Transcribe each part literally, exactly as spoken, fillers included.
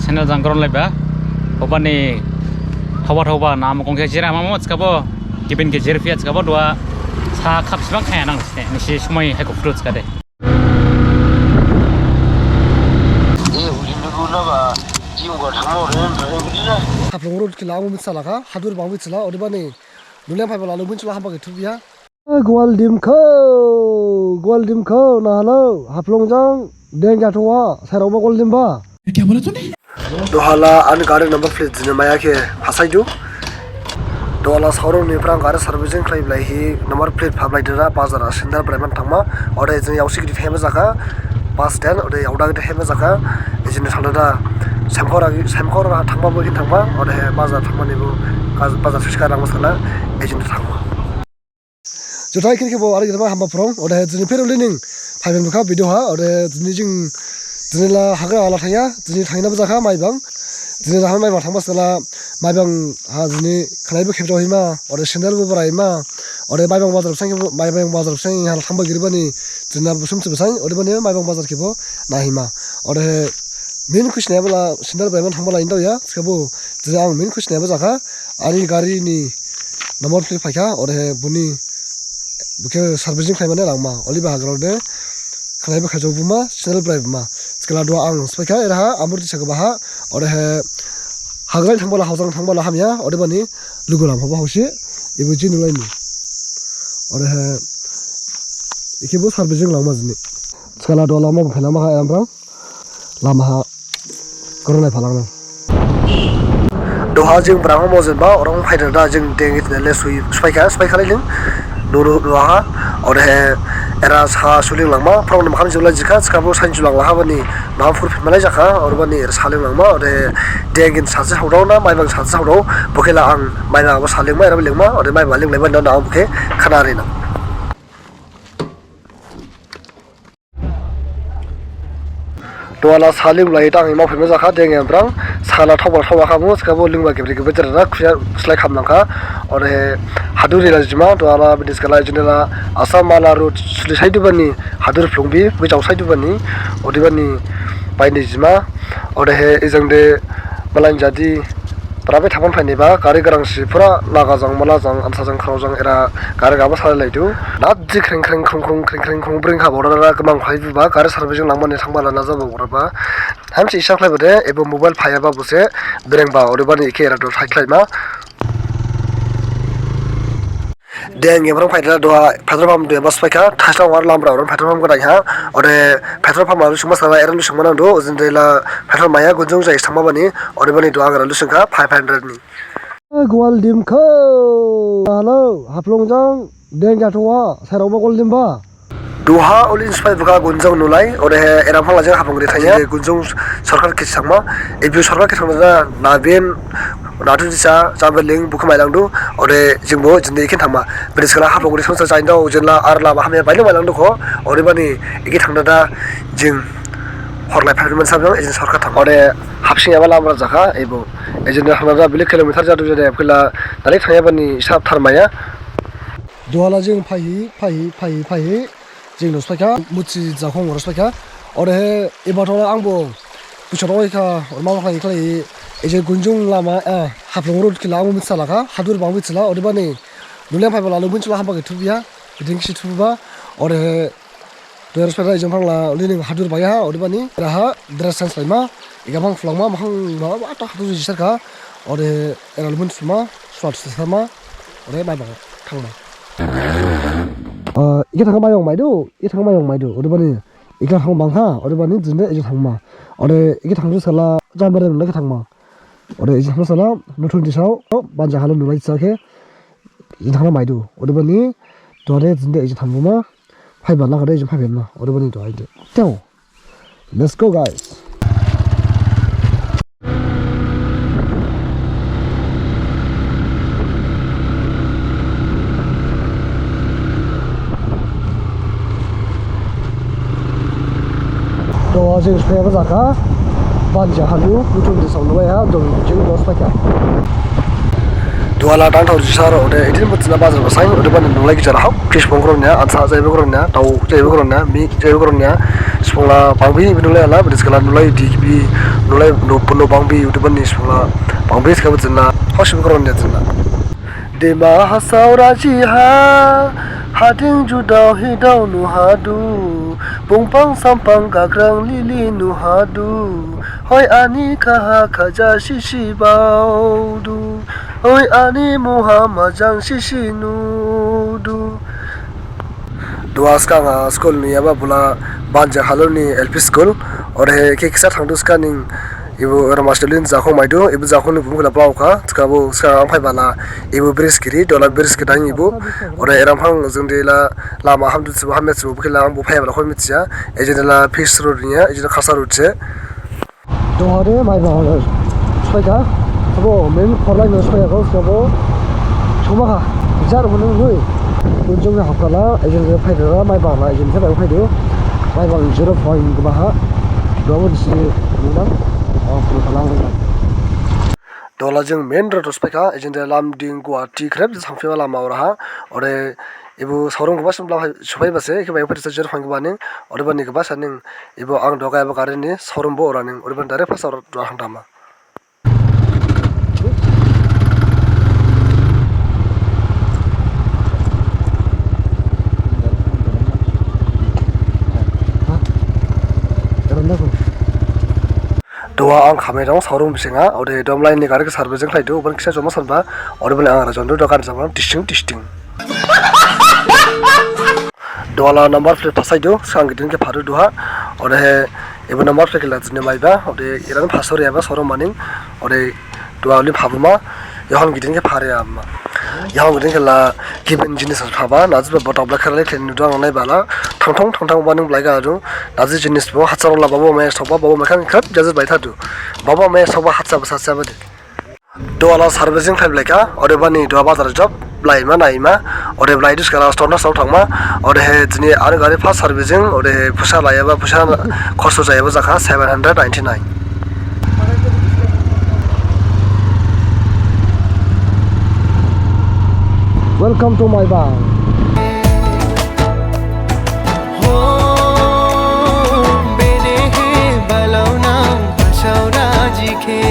Channel jang gron laiba. Obani thaoba thaoba nam kong khe jira mamo chikabo. Gibin khe jir phiya chikabo dua sa khap sibang khaya nang sine. Nisi sumai hai kok fruit chikade. Haflong road kila ang mitsa lakha, hadur bang mitsa la, odebani. Nulem phaiba lalu mitsa la hamba khe thubiya. Gwal dimkho, gwal dimkho, na halo, Haflong jang, deng jathowa, sairok ma gwal dimba. Kya bola tune? Duhala ani gari number plate jini maya khe phasaidu. Duhala saurung ni phrang gari servicing khlai blai hi number plate phablai dira, bazar a sendal braiman thangma, ode jini yaosi gidi hema jaka, bus stand, ode yaoda gidi hema jaka, jini thalada, semkhor agi, semkhor thangma bo gidi thangma, ode he bazar thangma ni bo, bazar fiska rang masala, jini thangma. Juthai kini khe bo ari gidi ma hamba phrong, ode jini pheruli ning, phaiben bukha video ha, ode jini jing, jini la hagra ala thangya, jini thangna bo jaka Maibang, jini la Maibang thangma sala, Maibang ha jini khlai bo khebjao hima, ode sendal bo brai ma, ode Maibang bazar sang, Maibang bazar sang ha thangba giribani, jini la busum se besang, odebani Maibang bazar khe bo na hima, ode min khusi ne bala sendal braiman thangba la indao ya, sabo, jini ang min khusi ne bo jaka, ani gari ni number plate phaikha, ode he buni, bukhe servicing khlaimane langma, oliba hagra de, khlaiba khajo buma, sendal brai buma. Chikala dua ang sophaikha, eraha, amur tisa gabaha, ode he, hagra thangbala, hausang thangbala hamya, odebani, lugu lam haba hausi, ibu jini laini. Ode he, ikhe bo servicing langma jini. Chikala dua lama bo phailama kha, eram rang. Lama ha koronai phalang nang. Duha jing brang mo jenba, orang phaidada jing deng itne le sui, sophaikha, sophaikha lai ling. Nuru duha ha, ode he era sa suling langma, phrong nam kham jibla jikha, chikabo sain julang laha bani, nam phur phimala jaka, ode bani era saling langma, ode he deng in sase haudao na, Maibang sase haudao, bukhe la ang, Maibang bo saling ma, era lingma, ode Maibang ling leba na, na bukhe, khana ri na. Duhala saling lai tang ima phima jakha deng emprang sala thokbal thokbal khamu, sikabo lingba gibri gibri jera khuya slai kham langkha. Ode hadur ila jima, duhala bidis kala jinela Assam mala road suli saidu bani hadur phlungbi, bujau saidu bani, odebani baini jima. Ode he ejang de malang jadi Prabe thapan phainiba, gari garang si pura naga jang, mala jang, ansa jang, kharao jang, era gari gaba salai laidu. Nat ji khreng khreng khrung khrung khreng khreng khrung bring kha borara gmang phaibuba, gari servicing langmani thangbala najaba boraba. Hamsi isa khlaiba de, ebo mobile phayaba bose, brengba, odebani ikhe era dol thai khlaima. Deng, ephrang phaidada duha petrol pump duha bas phaikha, thaslang war lamra orang petrol pump gadain ha, ode petrol pump alu sungma sala era lu sungma nangdu, ojin dela petrol maya Gunjung jai thangma bani, odebani duha angara lu sungkha five hundred ni. Gwal dimkho, hello, Haflong jang, deng jathowa, serokba gwal dimba. Duha oli inspai bukha Gunjung nulai, ode he era phangla jang Haflong ri thanya, Gunjung sorkar khe sangma, ebu sorkar khe sangma na ben, Natu disa, Chamberlain, bukhe mailangdu, ode jingbo, jinde ikhe thangma. Bini sikala Haflong ri songsa jainda, ojinla, ar lama hamya, baino mailangdu kho, odebani, ikhe thangdada, jing, horlai phaimani sabjang, ejin sorkar thang. Ode, hapsing yaba lamra jakha, ebo. Ejin thangdada, bili kilometer jadu jade, kila, nalik thangya bani, sab tharmaya. Duhala jing phaihi, phaihi, phaihi, phaihi. Jing los phaikha, musi jakhong los phaikha. Ode he, eba thola angbo, puisa roi kha, orma khlai khlai, eje Gunjung lama, eh, Haflong road kila angbo mitsa lakha, hadur bang mitsa la, odebani, nulem phaiba lalu mitsa la hamba khe thubiya, biding si thuba, ode he, dua respect ejang phangla, lining hadur baya, odebani, raha, dress sense laima, ega phang phlangma, mahang, ma, ma, ta hadur jisar kha, ode he, era lumun suma, swat sisama, ode Maibang thangma. Ah, ikhe thangma yong maidu, ikhe thangma yong maidu, odebani, ikhe thang bangkha, odebani jinde ikhe thangma. Ode ikhe thangdu sala, jambar nang ikhe thangma. Ode ikhe thangdu sala, nuthun disao, banja hala nulai sa khe, ikhe thangma maidu. Odebani, duhade jinde ikhe thangbuma, phaiba lakhade ikhe phaiba ma, odebani duhade. Teo. Let's go, guys. To, jing sphaiba jakha, banja halu, nuthun disao nubai ha, dong jing los phaikha. Duhala dangthao jisar, ode, edin butsina bazar basai, odebani nulai gijar hao, kis pongkron ya, ansa jaiba kron ya, tau jaiba kron ya, mi jaiba kron ya, sipongla bangbi, binulai ala, bidis kala nulai di, bi, Nulai no, no bangbi YouTube ni sula bangbi skabo jena. Hosi bukron ya jena. Dima Hasao raji ha, hading judao hidao nuhadu, bungpang sampang gagrang lili nuhadu, hoi ani khaha khaja sisi baodu, hoi ani muha majang sisi nudu. Duha sgang ha school nuyaba bula Banja Haloni L P school, odehe khe kisa thangdu sgang ning Ibu Ramasdolin jakhong maidu, ibu jakhong ni bumu khe la blaokha, thikhabo sgang ang phaibala, ibu bridge giri, dola bridge gidang ibu, ore eram phang jengde la lama hamdu thibo hamya thibo, bukhe la ang bo phaibala khoi mithiya, ejede la pitch road niya, ejede khasa road se. Duha de Maibang ha sophaikha, abo main four lane ha sophaikha, thikhabo somakha, jar bo nung nui, unjung ni hapkhala, ejede phaidala, Maibang la, ejede phaidu, Maibang zero point gaba ha, duha bo disi nunang. Dola jeng main road sophaikha, ejende Lumding Guwahati khrip je thangphiba lama oraha, ore ibu showroom gaba sim bla sophaiba se, khe bai phai sa zero point gaba ning, ore bani gaba saning, ibu ang doga ibu gari ni showroom bo ora ning, ore bani direct first ora duha hang dama. Duha ang khamai dong showroom bisingha, ode domlai ni gari khe servicing khlaidu, obani kisa joma sanba, ode bani ang rajondu dogan jama tisting tisting. Duha la number plate phasaidu, sgang gidin khe phadu duha, odehe ibu number plate khe la jini maiba, ode iran phasori aba showroom maning, ode duha uli phabuma, yahon gidin khe phari ama. Yahon gidin khe la gibin jinis phaba, naji ba bottle black khe la khe nudu ang naibala, thang thong thang thong baning blai ga dung, naji jinis bo, hachar la babo mai sokba, babo mai khang khrip jaji bai thadu. Babo mai sokba hachar ba sachar ba de. Duha la servicing phai blaikha, odebani duha bazar job, blaima naima, ode blai dus kala store na store thangma, odehe jini ar gari first servicing, odehe phusa laiyaba, phusa khoso jayaba jakha seven hundred ninety nine. Welcome to Maibang. Ho, bedehe balaonang Hasao raji khe.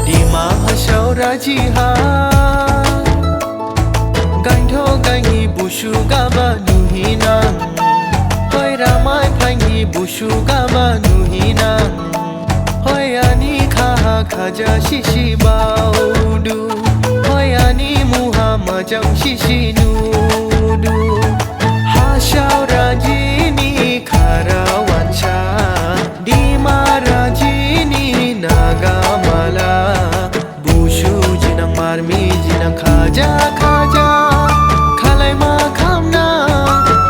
Dima Hasao raji ha. Gaintho gaini busu gaba nuhinang. Hoi ramai phaini busu gaba nuhinang. Hoi ani khaha khaja sisi baodu. Hoi ani muha majang sisi nudu. Hasao raji ni khara wansa. Dima raji ni naga mala. Busu jinang marmi jinang khaja khaja. Khalai ma khamna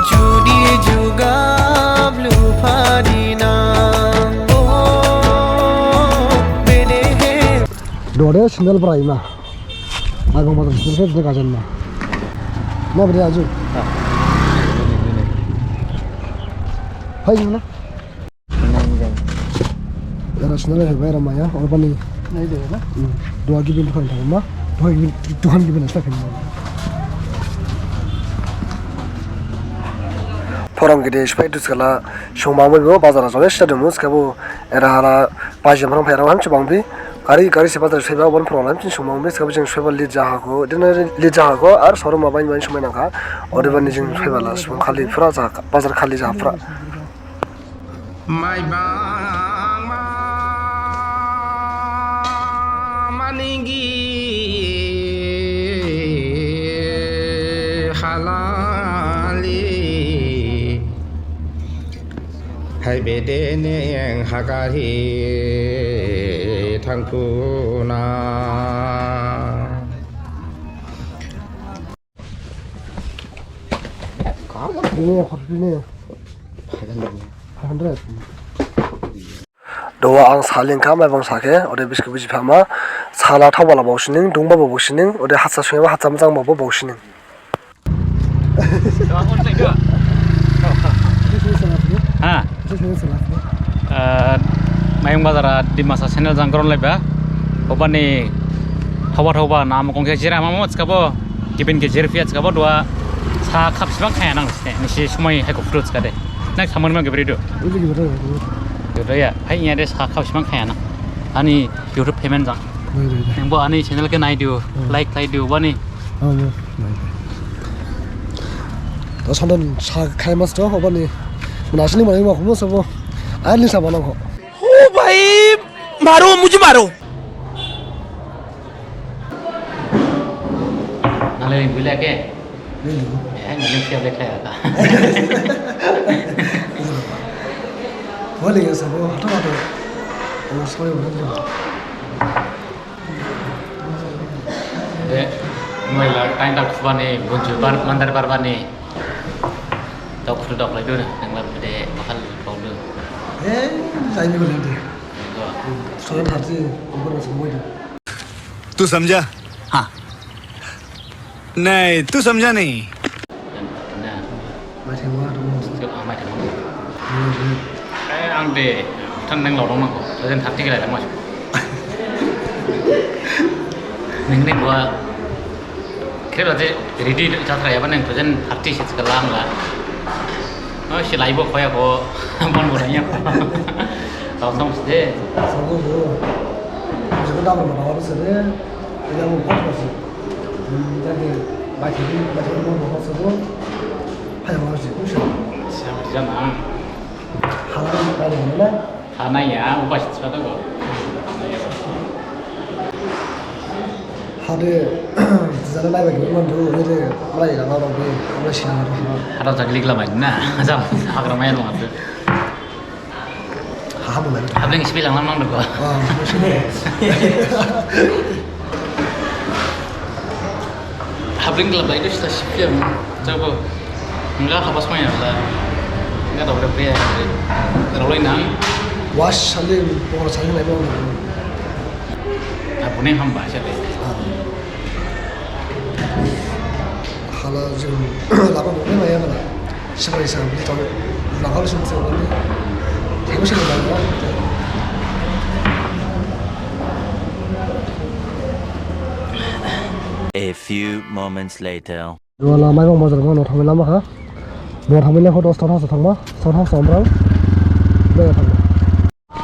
judi jugab lupha dinang. Oh, bedehe. Dode sandal brai ma. Maibang bazar sandal khe dode gajan ma. Ma bede aju. Hai jana. Era sandal hai bai ramaya, or bani. Nai de na? Hmm. Duha gibin dukan thangma, duha gibin, dukan gibin asla khin. Phorong gede sphai dus kala, songma mo bo bazar jole sta dumu, thikhabo era hala pajem phorong phairao hamsi bangbi, gari, gari se bazar sphaiba, obon phorong hamsi songma mo, thikhabo jing sphaiba late jahakho, dina late jahakho, ar showroom ma bain bain songmai nangkha, odebani jing sphaiba la, song khali phura jahakha, bazar khali jaha phura. Maibang ma maningi halali. Hai bedene yang hagari thangkuna. Ini ya, ini. Five hundred. Duha ang salingkha Maibang sakhe, ode biskhe buji phama, sala thaobala baosining, dungba bo baosining, ode hatsa suyaba hatsa mojangba bo baosining. Ah. Mayung bazar ha Dimasa channel jang gron laiba. Obani thaoba thaoba nam kongkhe jira mamo thikhabo. Gibin khe jirphiya thikhabo duha sa khap sibang khaya nang. Nisi somai haikho fruits khade. Next hamon ma gibri du. Gibri ya. Hai nya de sa khap sibang khaya nang. Ani YouTube payment jang. Nangbo ani channel khe naidu, like khlaidu bani. To sandon sa khai mas to obani. Mana sini mana ma khumo sabo. Ani sa mana kho. ओ भाई, मारो, मुझे मारो। Nale bila ke? Nale. Eh, nale siap lek lek. Boleh ya sabo, hatu hatu. Oh, sorry, boleh. De, mobile la time tak khubani, bunju bar, mandar barbani. Dok khru dok lai dun, nang la de bakal bau dun. Eh, saya ni boleh de. Soalnya tadi, aku rasa boleh de. तू समझा? हाँ। नहीं, तू समझा नहीं। Mai thengma dong. Mai thengma. Eh, ang de, than nang laodong nang. Thousand thirty khe lailangma. Nang ni bua. Khe la je ready jathrayaba nang thousand thirty se khe langla. Oh, silaibo khoyakho. Ban bo laiyakho. Tao song se. Sabo bo. Jikhe dam ma dam se de. Ila mo phat ma se. Jadi, baik ini, baik ini mau bawa sebelum, hai, mau sih, usah. Siapa sih, Mang? Halal, halal, halal. Hana ya, ubah sih, siapa tahu? Hade, jalan lain bagi mana tu, ini mulai lah, orang ni, mulai sih, orang ni. Ada jaglik lah, mana? Jam, agar main waktu. Haha, boleh. Habling sipi lang lang dong. Ah, maksudnya. Habling kalau baik itu sudah sipi ya. Coba. Enggak, habas main lah. Enggak tahu udah pria. Terlalu nang. Was saling, pokok saling lah itu. Apa nih hamba siapa? Ah. Hala jing laba bokne maya mana. Sibai sa bili tau. Laba lu sum sum bani. Tengok sih laba. A few moments later. Duha la Maibang bazar ma no thangmai lama kha. Duha thangmai le kho dos thang sa thangma. Sa thang sa omrang. Bela thangma.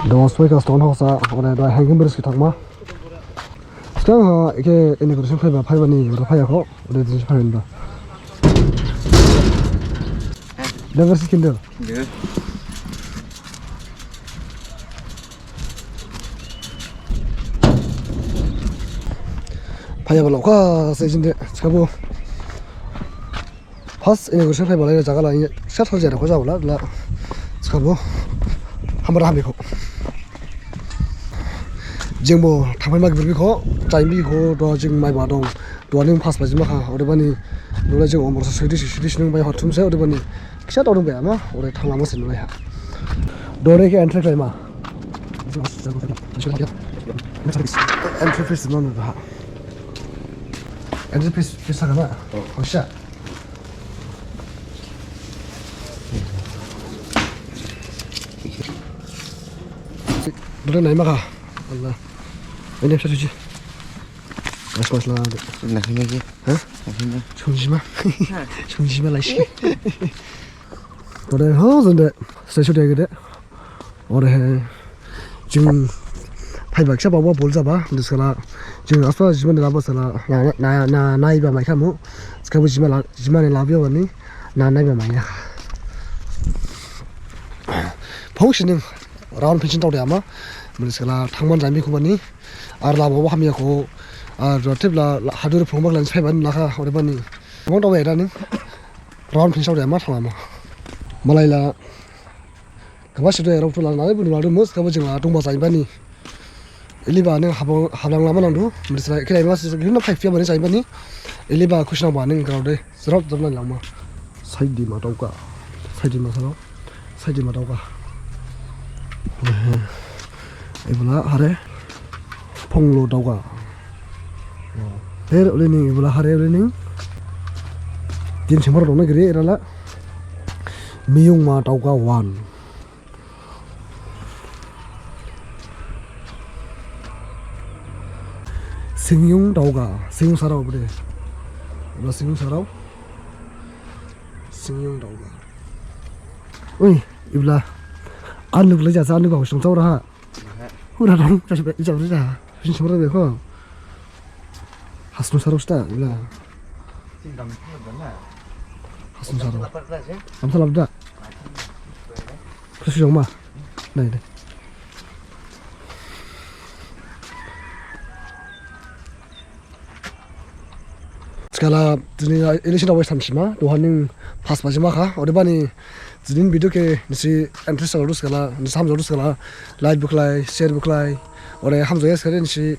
Duha soi kha stone house a, ode duha hanging bridge khe thangma. Sgang ha, eke inauguration phaiba, phaibani, ode phaiyakho, ode dinsi phaiba. Ode versi kinder. Phaiyaba lokha, se jinde, sabo. First inauguration phaiba lai jaga la, sa thar jara kho jabla la. Sabo. Hamra hamikho. Jingbo thangphai ma gibir bikho, time bikho, duha jing maiba dong. Duha ning first baji ma kha, odebani. Nulai jing omor sa sudi sudi sinung bai hothum se, odebani. Kisa dong bai ama, ode thangla ma se nulai ha. Dore khe entry khlaima. Entry fees ma nulai ha. Entry fees, fees kha ma? Oh. Hosa. Dole nai ma kha. Allah. Ini bisa cuci. Mas mas lah. Nah, ini lagi. Hah? Nah, ini. Sungjima. Sungjima lagi. Dole ho zende. Saya sudah gede. Ore he, jing phaiba kisa bawa bol jaba, diskala, jing asba jimane laba sala, na, na, na, naiba maikhamu, diskabo jima la, jimane labiya bani, na, naiba maiya. Phongsining, round phinsin thaode ama, diskala, thangman jami khubani, ar laba bo hamyakho, ar thibla, la, hadur phongba lens phaibani lakha, odebani. Phong thaoba era ni, round phinsin thaode ama, thangama. Malaila, Gaba sido erok tu lang nai, buni wadu mus, gaba jing la dongba jaibani. Iliba ning habang, habang lama nangdu, mesti kira mas, gina phai fia bani jaibani. Iliba kusna ba ning grau de, serot jamna langma. Saidi ma dauka, saidi ma salo, saidi ma dauka. Ibula hare, phonglo dauka. Her ulining, ibula hare ulining. Din semar dongna giri erala. Miyung ma dauka one. Singyung daoga, singyung sarao bede. Ibla singyung sarao. Singyung daoga. Ui, ibla. An nuk le jasa, an nuk ba sung saora ha. Hura dong, jasa be, jasa be ja. Sung saora be ko. Hasnu sarao sta, ibla. Hasnu sarao. Am salap da. Khusi dong ma. Nai, nai. Thikhala, dini election awai samsima, duha ning pas bajima kha, odebani, dini video khe nisi interest jadu thikhala, nisi hamjadu thikhala, like bukhlai, share bukhlai, ode hamjaya thikhala nisi,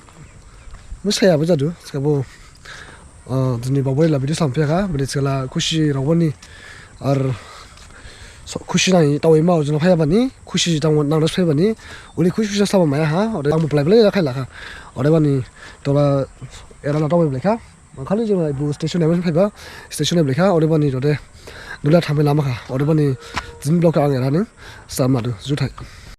musaya bajadu, thikhabo, ah, dini babai la video samphiya kha, bini thikhala khusi raobani, ar, so, khusi nai tawi ma ujung phaya bani, khusi tang nang das phaya bani, uli khusi khusi sama maya ha, ode ang muplai plai la khaila kha, odebani, tola, era la tawi plai kha, ang khali jeng ibu station ebe phaiba, station ebe kha, odebani, ode, dula thamai lama kha, odebani, dini vlog kha ang era ni, samadu, juthai.